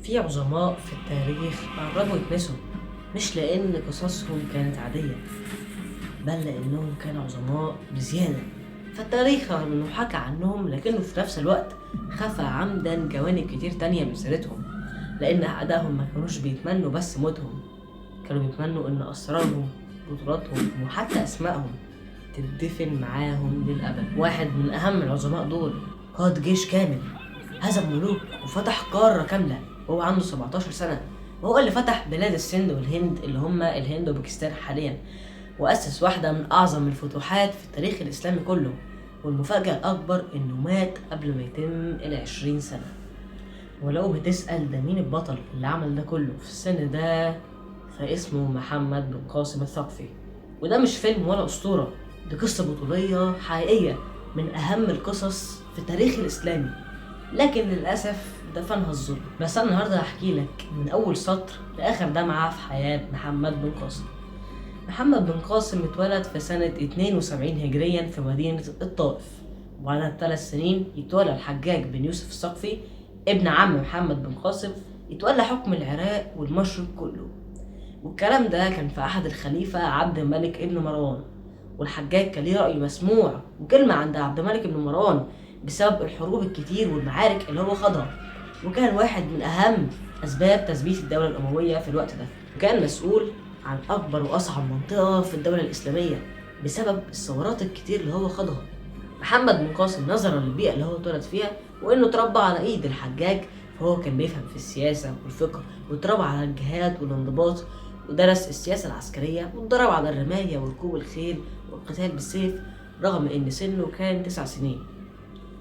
في عظماء في التاريخ قربوا يتنسوا، مش لأن قصصهم كانت عادية، بل لأنهم كانوا عظماء بزيادة. فالتاريخ رغم إنه حكى عنهم لكنه في نفس الوقت خفى عمدا جوانب كتير تانية من سيرتهم، لأن أعدائهم ما كانوش بيتمنوا بس موتهم، كانوا بيتمنوا إن أسرارهم، بطولاتهم، وحتى أسمائهم تدفن معاهم للأبد. واحد من أهم العظماء دول قاد جيش كامل، هزم ملوك وفتح قارة كاملة وهو عنده 17 سنة، وهو اللي فتح بلاد السند والهند اللي هما الهند وباكستان حاليا، وأسس واحدة من أعظم الفتوحات في التاريخ الإسلامي كله. والمفاجأة الأكبر إنه مات قبل ما يتم 20 سنة. ولو بتسأل ده مين البطل اللي عمل ده كله في السن ده، فاسمه محمد بن قاسم الثقفي. وده مش فيلم ولا أسطورة، دي قصة بطولية حقيقية من أهم القصص في التاريخ الإسلامي، لكن للأسف دفنها الظلم. بس أنا النهاردة هحكي لك من أول سطر لآخر دمعة في حياة محمد بن قاسم. محمد بن قاسم اتولد في سنة 72 هجريا في مدينة الطائف، وبعدها ب3 سنين يتولى الحجاج بن يوسف الثقفي ابن عم محمد بن قاسم، يتولى حكم العراق والمشرق كله. والكلام ده كان في عهد الخليفة عبد الملك ابن مروان، والحجاج كان ليه رأي مسموع وكلمة عند عبد الملك بن مروان بسبب الحروب الكتير والمعارك اللي هو خاضها، وكان واحد من أهم أسباب تثبيت الدولة الأموية في الوقت ده، وكان مسؤول عن أكبر وأصعب منطقة في الدولة الإسلامية بسبب الثورات الكتير اللي هو خاضها. محمد بن قاسم نظرا للبيئة اللي هو اتولد فيها وإنه اتربى على إيد الحجاج، فهو كان بيفهم في السياسة والفقه، واتربى على الجهاد والانضباط، ودرس السياسة العسكرية، واتدرب على الرماية وركوب الخيل والقتال بالسيف رغم إن سنه كان 9 سنين.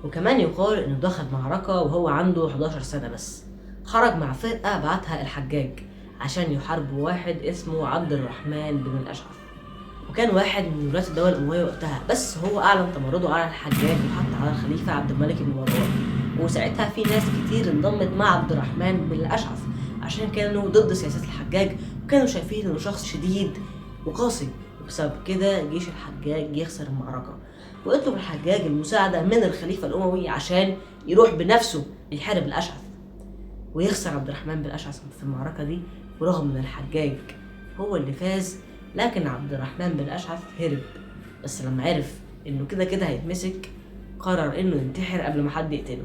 وكمان يقال إنه دخل معركة وهو عنده 11 سنة بس، خرج مع فرقة بعتها الحجاج عشان يحاربوا واحد اسمه عبد الرحمن بن الأشعث، وكان واحد من ولاة الدولة الأموية وقتها، بس هو أعلن تمرده على الحجاج وحتى على الخليفة عبد الملك بن مروان. وساعتها في ناس كتير انضمت مع عبد الرحمن بن الأشعث عشان كانوا ضد سياسات الحجاج، وكانوا شايفين إنه شخص شديد وقاسي، وبسبب كده جيش الحجاج يخسر المعركة، ويطلب الحجاج المساعدة من الخليفة الأموي عشان يروح بنفسه يحارب الأشعث، ويخسر عبد الرحمن بن الأشعث في المعركة دي. ورغم إن الحجاج هو اللي فاز، لكن عبد الرحمن بن الأشعث هرب، بس لما عرف إنه كده كده هيتمسك قرر إنه ينتحر قبل ما حد يقتله.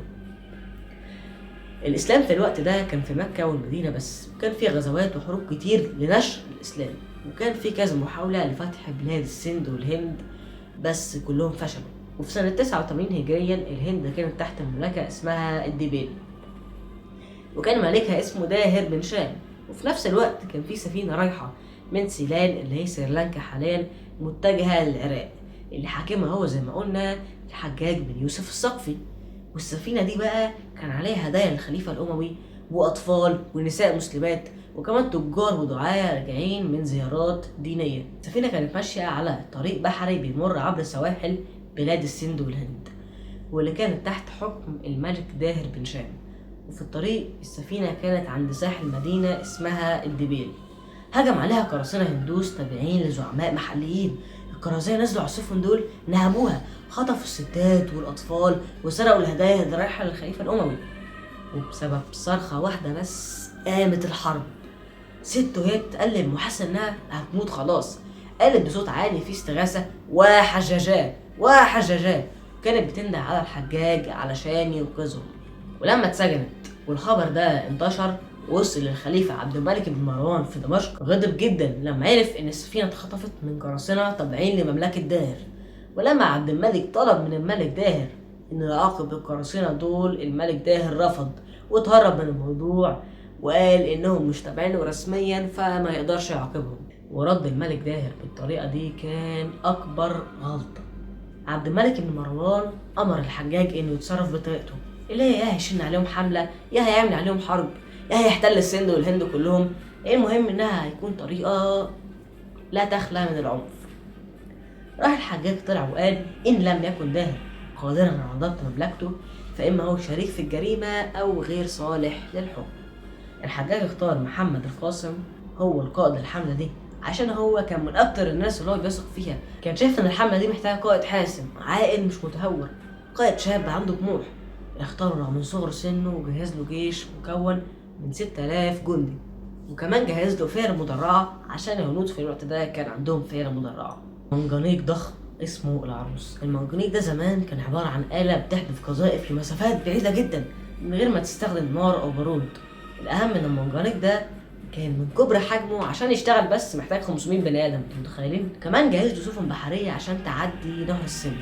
الإسلام في الوقت ده كان في مكة والمدينة بس، وكان في غزوات وحروب كتير لنشر الإسلام، وكان في كذا محاولة لفتح بلاد السند والهند بس كلهم فشلوا. وفي سنة 89 هجريا الهند كانت تحت مملكة اسمها الدبيل، وكان ملكها اسمه داهر بن شام. وفي نفس الوقت كان في سفينة رايحة من سيلان اللي هي سريلانكا حاليا متجهة للعراق، اللي حاكمها هو زي ما قلنا الحجاج بن يوسف الثقفي. والسفينة دي بقى كان عليها هدايا للخليفة الأموي وأطفال ونساء مسلمات، وكمان تجار ودعاة راجعين من زيارات دينية. السفينة كانت ماشية على طريق بحري بيمر عبر سواحل بلاد السند والهند، واللي كانت تحت حكم الملك داهر بن شام. وفي الطريق السفينة كانت عند ساحل مدينة اسمها الدبيل، هجم عليها قراصنة هندوس تابعين لزعماء محليين. القراصنة نزلوا على السفن دول نهبوها، خطفوا الستات والأطفال وسرقوا الهدايا اللي رايحة للخليفة الأموي. وبسبب صرخة واحدة بس قامت الحرب. ست وهي بتتألم وحاسة إنها هتموت خلاص، قالت بصوت عالي في استغاثة: وحجاجاه وحجاجاه. كانت بتنده على الحجاج علشان ينقذهم. ولما اتسجنت والخبر ده انتشر ووصل للخليفة عبد الملك بن مروان في دمشق، غضب جدا لما عرف إن السفينة اتخطفت من قراصنة تابعين لمملكة داهر. ولما عبد الملك طلب من الملك داهر إنه يعاقب القراصنة دول، الملك داهر رفض واتهرب من الموضوع وقال إنهم مش تابعينه رسميا فما يقدرش يعاقبهم. ورد الملك داهر بالطريقة دي كان أكبر غلطة. عبد الملك بن مروان أمر الحجاج إنه يتصرف بطريقته، اللي هي يا هيشن عليهم حملة، يا هيعمل عليهم حرب، يا هيحتل السند والهند كلهم. المهم إنها هيكون طريقة لا تخلى من العنف. راح الحجاج طلع وقال إن لم يكن داهر قادرا على ضبط مملكته فإما هو شريك في الجريمة أو غير صالح للحكم. الحجاج اختار محمد القاسم هو القائد الحملة دي عشان هو كان من أكتر الناس اللي هو بيثق فيها. كان شايف إن الحملة دي محتاجة قائد حاسم عاقل مش متهور، قائد شاب عنده طموح. اختاره رغم من صغر سنه وجهز له جيش مكون من 6000 جندي، وكمان جهز له فيلة مدرعة عشان الهنود في الوقت ده كان عندهم فيلة مدرعة. منجنيق ضخم اسمه العروس. المنجنيق ده زمان كان عبارة عن آلة بتحدف قذائف لمسافات بعيدة جدا من غير ما تستخدم نار أو بارود. الأهم إن المنجنيق ده كان من كبر حجمه عشان يشتغل بس محتاج 500 بني آدم، انتوا متخيلين؟ كمان جهز له سفن بحرية عشان تعدي نهر السند.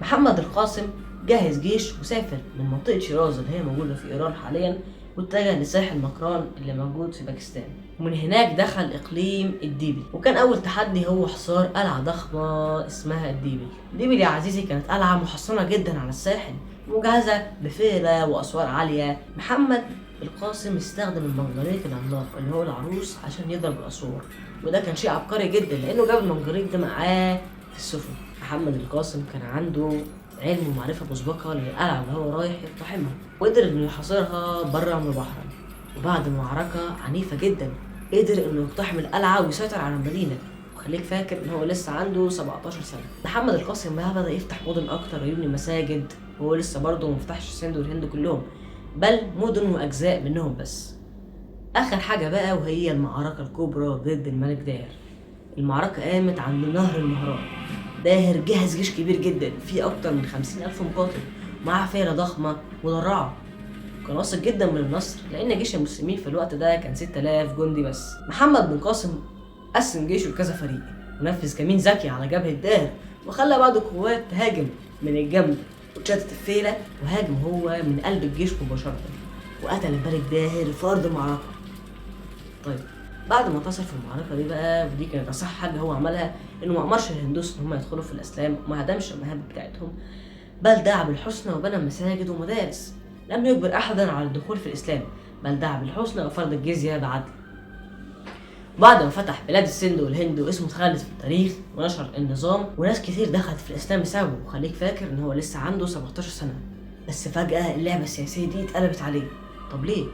محمد القاسم جهز جيش وسافر من منطقة شيراز اللي هي موجودة في إيران حاليا، واتجه لساحل مكران اللي موجود في باكستان، ومن هناك دخل إقليم الديبل. وكان أول تحدي هو حصار قلعة ضخمة اسمها الديبل. الديبل يا عزيزي كانت قلعة محصنة جدا على الساحل، مجهزة بفيلة وأسوار عالية. محمد القاسم استخدم المنجنيق العملاق اللي هو العروس عشان يضرب الأسوار، وده كان شيء عبقري جدا لأنه جاب المنجنيق ده معاه في السفن. محمد القاسم كان عنده علم ومعرفة مسبقة للقلعة اللي هو رايح يقتحمها، وقدر إنه يحاصرها برا وبحرا. وبعد معركة عنيفة جدا قدر إنه يقتحم القلعة ويسيطر على المدينة. وخليك فاكر إن هو لسه عنده 17 سنة. محمد القاسم بقى بدأ يفتح مدن أكتر ويبني مساجد، وهو لسه برضه ما فتحش السند والهند كلهم، بل مدن وأجزاء منهم بس. آخر حاجة بقى وهي المعركة الكبرى ضد الملك داهر. المعركة قامت عند نهر المهران. داهر جهز جيش كبير جدا فيه أكتر من 50,000 مقاتل، ومعاه فيلة ضخمة مدرعة. كان واثق جدا من النصر لأن جيش المسلمين في الوقت ده كان 6000 جندي بس. محمد بن قاسم قسم جيشه لكذا فريق، ونفذ كمين ذكي على جبهة داهر، وخلى بعض القوات تهاجم من الجنب وتشتت الفيلة، وهاجم هو من قلب الجيش مباشرة وقتل الملك داهر في أرض المعركة. طيب بعد ما انتصر في المعركة دي بقى، ودي كانت أصح حاجة هو عملها، إنه ما أمرش الهندوس إن هم يدخلوا في الإسلام وما هدمش المهابد بتاعتهم، بل دعا بالحسنى وبنى مساجد ومدارس. لم يجبر أحدا على الدخول في الإسلام، بل دعا بالحسنى وفرض الجزية بعدل. بعد ما فتح بلاد السند والهند واسمه اتخلد في التاريخ ونشر النظام، وناس كتير دخلت في الإسلام بسببه. وخليك فاكر إن هو لسه عنده 17 سنة بس. فجأة اللعبة السياسية دي اتقلبت عليه. طب ليه؟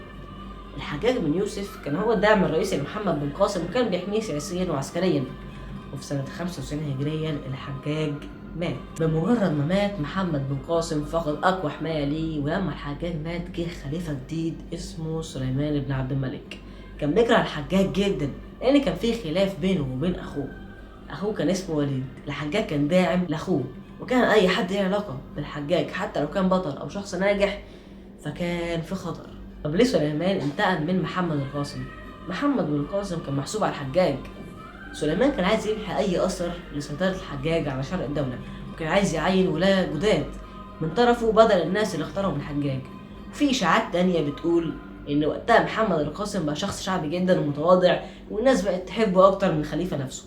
الحجاج بن يوسف كان هو الداعم الرئيسي لمحمد بن قاسم، وكان بيحميه سياسيا وعسكريا. وفي سنة 95 هجريا الحجاج مات. بمجرد ما مات محمد بن قاسم فقد أقوى حماية ليه. ولما الحجاج مات جه خليفة جديد اسمه سليمان بن عبد الملك. كان بيكره الحجاج جدا لأن كان في خلاف بينه وبين أخوه. أخوه كان اسمه وليد. الحجاج كان داعم لأخوه، وكان أي حد له علاقة بالحجاج حتى لو كان بطل أو شخص ناجح فكان في خطر. طب ليه سليمان انتقم من محمد القاسم؟ محمد بن القاسم كان محسوب على الحجاج. سليمان كان عايز يمحي أي أثر لسيطرة الحجاج على شرق الدولة، وكان عايز يعين ولاة جداد من طرفه بدل الناس اللي اختارهم الحجاج. وفي إشاعات تانية بتقول إن وقتها محمد القاسم بقى شخص شعبي جدا ومتواضع، والناس بقت تحبه أكتر من الخليفة نفسه.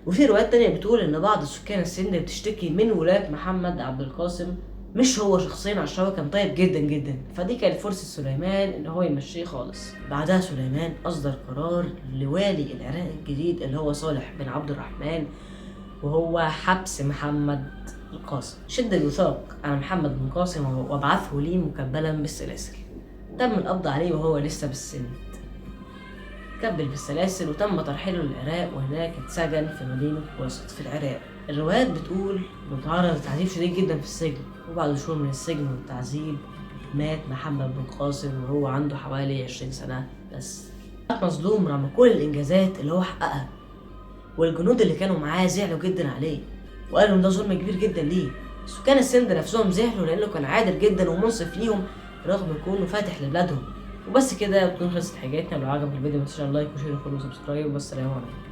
وفي روايات تانية بتقول إن بعض سكان السند بتشتكي من ولاة محمد عبد القاسم، مش هو شخصيا، عشان هو كان طيب جدا جدا. فدي كانت فرصة سليمان إن هو يمشيه خالص. بعدها سليمان أصدر قرار لوالي العراق الجديد اللي هو صالح بن عبد الرحمن، وهو حبس محمد القاسم. شد الوثاق على محمد بن قاسم وابعثه ليه مكبلا بالسلاسل. تم القبض عليه وهو لسه بالسند، كبل بالسلاسل وتم ترحيله للعراق، وهناك اتسجن في مدينة واسط في العراق. الروايات بتقول انه تعرض لتعذيب شديد جدا في السجن، وبعد شهور من السجن والتعذيب مات محمد بن قاسم وهو عنده حوالي 20 سنة بس. مات مظلوم رغم كل الإنجازات اللي هو حققها، والجنود اللي كانوا معاه زعلوا جدا عليه وقالوا إن ده ظلم كبير جدا ليه. سكان السند نفسهم زعلوا لأنه كان عادل جدا ومنصف ليهم رغم كونه فاتح لبلادهم. وبس كده بتكون خلصت حاجاتنا. لو عجبك الفيديو ما تنساش like و share و follow و subscribe، والسلام عليكم.